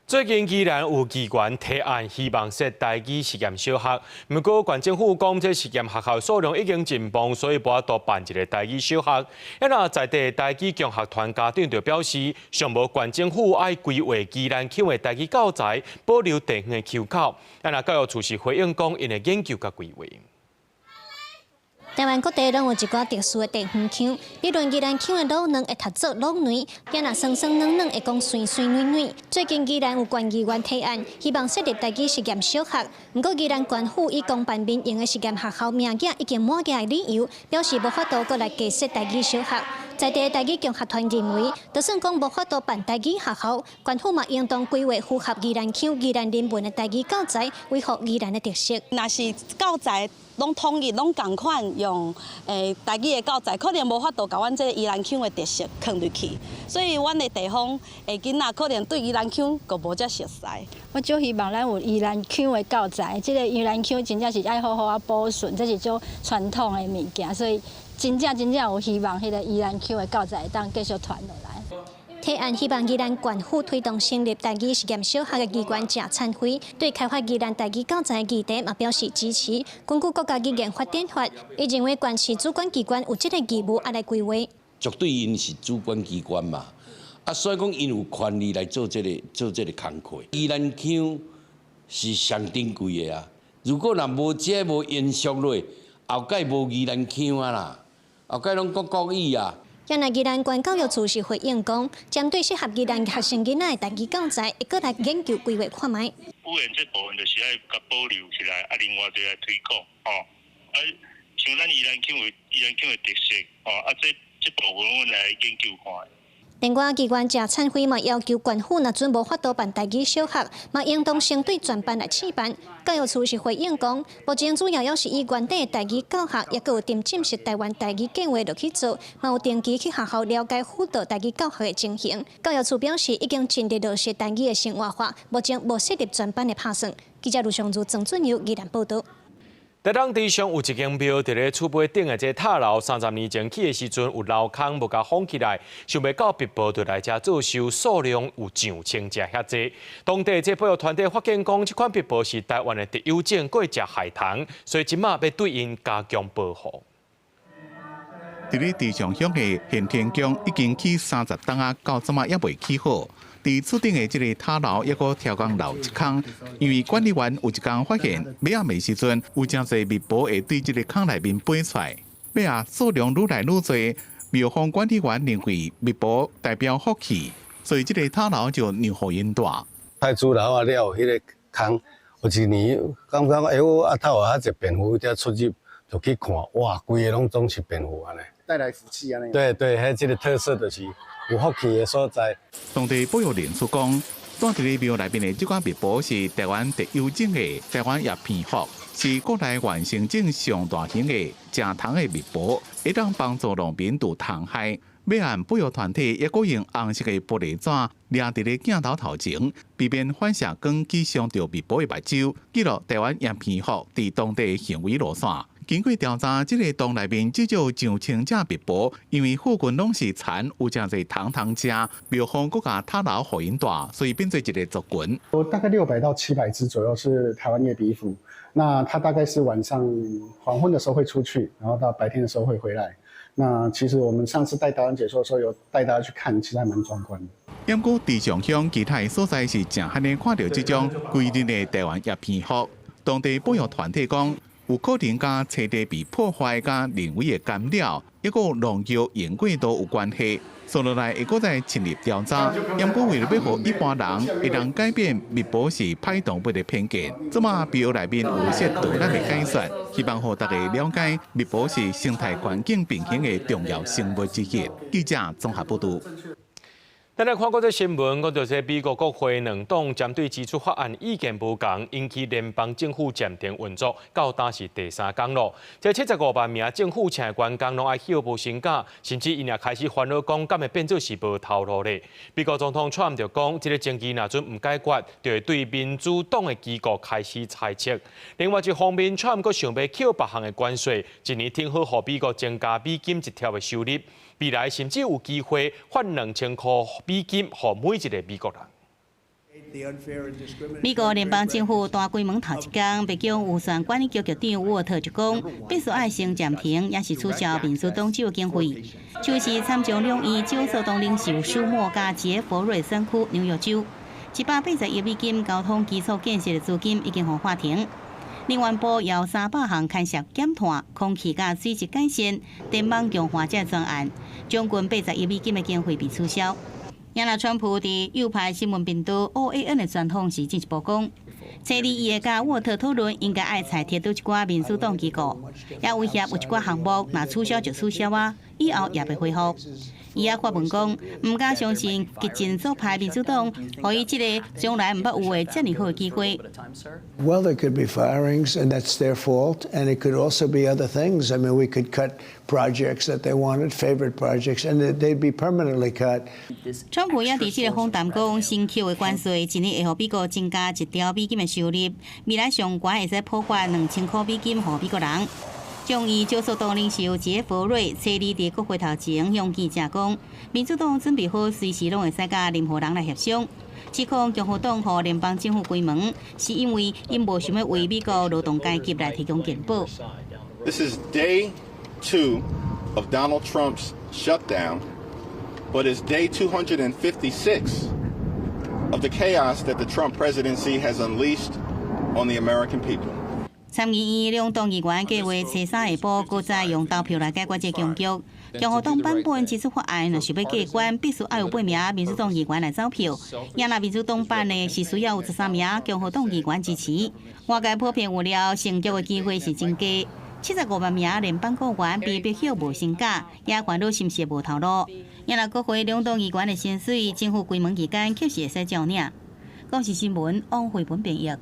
最近宜蘭有議員提案，希望設台語實驗小學。毋過縣政府講，這實驗學校數量已經真膨，所以無法度辦一个台語小學。啊，若在地台語共學團家長就表示，上無縣政府愛規劃宜蘭腔的台語教材，保留地方的腔口。啊，若教育處是回應講，𪜶會研究佮規劃。台灣各地攏有一寡特殊的地方腔，比如宜蘭腔的魯軟會讀做魯軟，也若酸酸軟軟會講酸酸軟軟。最近宜蘭有縣議員提案，希望設立台語實驗小學，毋過宜蘭縣府以公辦民營的實驗學校名額已經滿額的理由，表示無法度閣來加設台語小學。在地台語共學團認為，就算講無法度辦台語學校，縣府嘛應當規劃符合宜蘭腔、宜蘭人文的台語教材，維護宜蘭的特色。若是教材攏統一、攏仝款用台語的教材，可能無法度共阮這个宜蘭腔的特色囥入去，所以阮的地方的囡仔可能對宜蘭腔閣無遮熟似。我足希望咱有宜蘭腔的教材，這个宜蘭腔真正是愛好好仔保存，這是足傳統的物件，所以真正真正有希望，彼个宜蘭腔的教材會當繼續傳落來。提案希望宜蘭縣府推動成立台語實驗小學的議員謝燦輝，對開發宜蘭台語教材的議題嘛表示支持。根據國家語言發展法，伊認為縣市主管機關有這个義務愛來規劃。絕對𪜶是主管機關嘛，啊，所以講𪜶有權利來做這个做這个工課。宜蘭腔是上珍貴的啊，如果若無這無延續落，後蓋無宜蘭腔啊啦，後蓋攏講國語啊。原來宜蘭縣教育處是回應講，針對適合宜蘭學生囡仔的台語教材，會閣來研究規劃看覓。語言這部分就是愛共保留起來，啊，另外就來推廣，吼，啊，像咱宜蘭腔有宜蘭腔的特色，吼，啊，這這部分阮來研究看。另外，議員謝燦輝嘛要求縣府，若準無法度辦台語小學，嘛應當先對全班來試辦。教育處是回應講，目前主要猶是以原底的台語教學，抑閣有沉浸式台灣台語計劃落去做，嘛有定期去學校了解輔導台語教學的情形。教育處表示，已經盡力落實台語的生活化，目前無設立專班的拍算。記者盧尚如、曾俊友宜蘭報導。台東池上有一間廟，佇咧厝尾頂的這塔樓，30年前起的時陣有漏空無共封起來，想袂到蜜婆就來遮做壽，數量有上千隻遐濟。當地這保育團體發現講，這款蜜婆是台灣的特有種，閣會食害蟲，所以這馬欲對𪜶加強保護。佇咧池上鄉的玄天宮已經起30冬仔，到這馬猶未起好。佇厝頂的這个塔樓，猶閣超工漏一空，因為管理員有一工發現，尾暗的時陣有誠濟蜜婆會對這个空內面飛出來，尾仔數量愈來愈濟。廟方管理員認為蜜婆代表福氣，所以這个塔樓就讓予𪜶蹛。太主樓啊了，彼个空有一年感覺欸，我阿頭有遐濟蝙蝠佇遮出入，就去看，哇，規个攏總是蝙蝠按呢。帶來福氣按呢。對對，彼這个特色就是有福氣的所在。當地保育人士講，蹛佇咧廟內面的這款蜜婆是台灣特有種的台灣葉蝙蝠，是國內原生種上大型的食蟲的蜜婆，會當幫助農民除蟲害。尾暗保育團體猶閣用紅色的玻璃紙掠佇咧鏡頭頭前，避免反射光去傷著蜜婆的目睭，記錄台灣葉蝙蝠佇當地的行為路線。經過調查，這个洞內面至少上千隻蜜婆，因為附近攏是田，有誠濟蟲通食，廟方閣共塔樓予𪜶蹛，所以變做一个族群。大概600到700隻左右是台灣葉鼻蝠，那它大概是晚上黃昏的時候會出去，然後到白天的時候會回來。那其實我們上次帶導覽解說的時候，有帶大家去看，其實還蠻壯觀的。毋過池上鄉其他的所在是誠罕能看著這種規日的台灣葉蝙蝠，當地保育團體講，有可能佮棲地被破壞佮人為的干擾，抑閣農藥用過度有關係。紲落來會閣再深入調查，毋過為了欲予一般人會當改變蜜婆是歹動物的偏見，這馬廟內面有設導覽的解說，希望予大家了解蜜婆是生態環境平衡的重要生物之一。記者綜合報導。咱來看國際新聞，講著這美國國會兩黨針對支出法案意見無仝，引起聯邦政府暫停運作，到今是第三工囉。這75萬名政府請的員工攏愛歇無薪假，甚至𪜶也開始煩惱講，敢會變做是無頭路咧。美國總統川普就講，這個爭議若準毋解決，就會對民主黨的機構開始猜測。另外一方面，川普閣想欲扣別項的關稅，一年挺好予美國增加美金一兆的收入。未來甚至有機會發2000箍美金，予每一個美國人。美國聯邦政府大關門頭一工，白宮預算管理局局長沃特就講，必須愛先暫停，抑是取消民主黨州經費。首席參眾兩院少數黨領袖舒默佮傑佛瑞選區紐約州，180億美金交通基礎建設的資金已經予喊停。能源部有300項牽涉減碳、空氣佮水質改善、電網強化這專案，將近80億美金的經費被取消。也若川普佇右派新聞頻道 OAN 的專訪時進一步講，初二伊會佮沃特討論應該愛裁撤佗一寡民主黨機構，也威脅有一寡項目若取消就取消啊，以後也袂恢復。伊也發文講，毋敢相信激進左派民主黨，予伊這个從來毋捌有的遮爾好的機會。 Well, there could be firings, and that's their fault. And it could also be other things. I mean, we could cut projects that they wanted, favorite projects, and they'd be permanently cut. 川普也佇這个訪談講，新扣的關稅一年會予美國增加1兆美金的收入，未來上懸會使普發2000箍美金予美國人。眾議少數黨領袖傑佛瑞初二佇國會頭前向記者講，民主黨準備好隨時攏會使佮任何人來協商。指控共和黨予聯邦政府關門，是因為𪜶無想欲為美國勞動階級來提供健保。 This is day two of Donald Trump's shutdown, but it's day 256 of the chaos that the Trump presidency has unleashed on the American people. 參議院兩黨議員計劃初三下晡，閣再用投票來解決這個僵局。共和黨版本支出法案若想欲過關，必須愛有八名民主黨議員來走票。也若民主黨版的是需要有13名共和黨議員支持。外界普遍預料成局的機會是真低。75萬名聯邦僱員被迫歇無薪假，也煩惱是毋是無頭路。也若國會兩黨議員的薪水，政府關門期間確實會使照領。公視新聞王慧文編譯。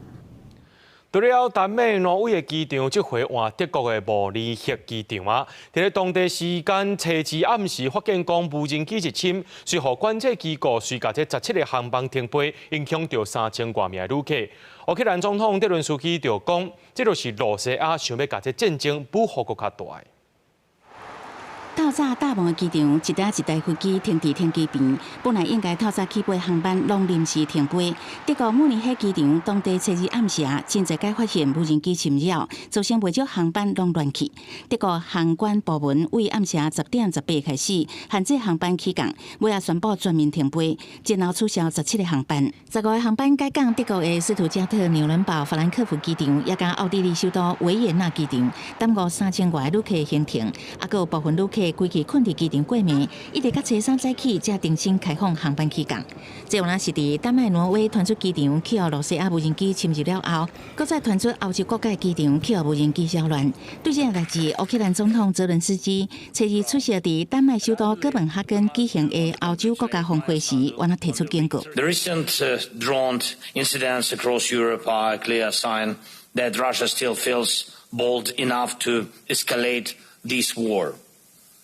除了丹麥挪威的機場，這回換德國的慕尼黑機場啊！佇咧當地時間初二暗時，發現講無人機入侵，隨予管制機構隨共這17個航班停飛，影響著3000外名旅客。烏克蘭總統澤倫斯基就講，這就是羅西亞想欲共這戰爭舞予閣較大。透早大夢的機場，一台一台飛機停佇停機坪，本來應該透早起飛航班攏臨時停飛。德國慕尼黑機場當地初二暗時，真濟擺發現無人機侵擾，造成袂少航班攏亂去。德國航管部門為暗時10點18開始限制航班起降，尾仔宣布全面停飛，然後取消17個航班。15個航班改降德國的斯圖加特、紐倫堡、法蘭克福機場，也佮奧地利首都維也納機場，耽誤3000外旅客行程，猶閣有部分旅客規氣睏佇機場過暝，一直到初三早起才重新開放航班起降。這有若是佇丹麥挪威傳出機場去予羅西亞無人機侵入了後，閣再傳出歐洲國家機場去予無人機擾亂。對這個代誌，烏克蘭總統澤倫斯基初二出席佇丹麥首都哥本哈根舉行的歐洲國家峰會時，按呢提出警告。 The recent drone incidents across Europe are a clear sign that Russia still feels bold enough to escalate this war.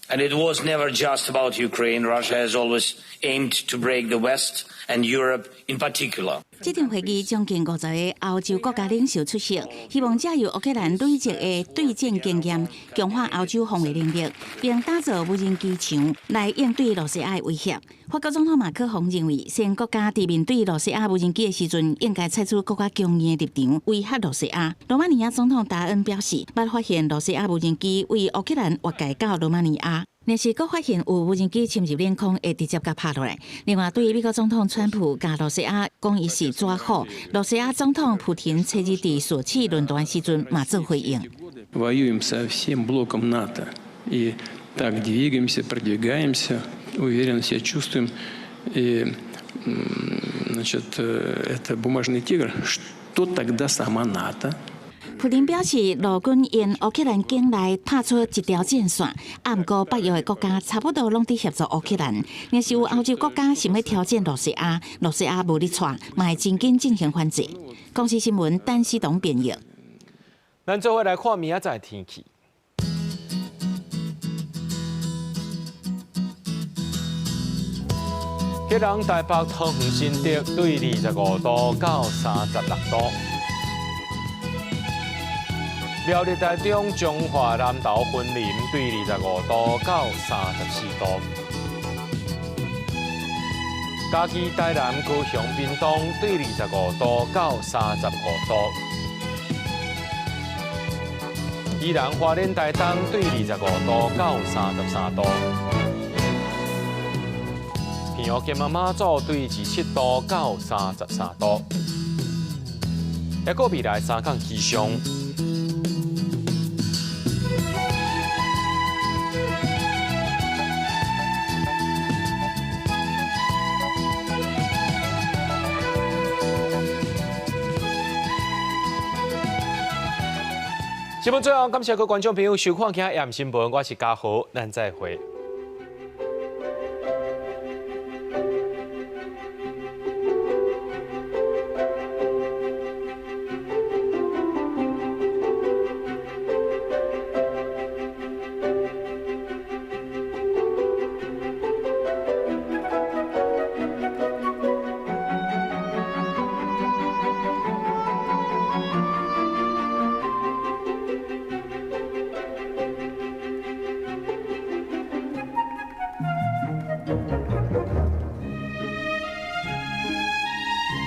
And it was never just about Ukraine. Russia has always aimed to break the West and Europe in particular. 這場會議將近50個歐洲國家領袖出席，希望藉由烏克蘭累積的對戰經驗，強化歐洲防衛能力，並打造無人機牆來應對羅西亞的威脅。法國總統馬克宏認為，西方國家佇面對羅西亞無人機的時陣，應該採取閣較強硬的立場，威嚇羅西亞。羅馬尼亞總統達恩表示，捌發現羅西亞無人機為烏克蘭越界到羅馬尼亞。若是閣發現有無人機侵入領空，會直接共拍落來。另外，對於美國總統川普共羅西亞講伊是紙虎，羅西亞總統普廷初二佇索契論壇時陣嘛做回應。Воюем со всем блоком НАТО. И так двигаемся, продвигаемся, уверенно себя чувствуем. И, значит, это бумажный тигр. Что тогда сама НАТО？普丁表示，俄軍沿烏克蘭境內踏出一條戰線，啊，毋過北約的國家差不多攏佇協助烏克蘭。若是有歐洲國家想欲挑戰羅西亞，羅西亞無咧掣，嘛會真緊進行反制。公視新聞，陳思東編譯。咱做伙來看明仔載天氣。基隆、台北、桃園、新竹對25度到36度。苗栗、台中、彰化、南投、雲林對25度到34度。嘉義、台南、高雄、屏東對25度到35度。宜蘭、花蓮、台東對25度到33度。澎湖、金門、馬祖對27度到33度。抑閣未來三工氣象。新聞最後，感謝各位觀眾朋友收看今日新聞，我是嘉豪，咱再會。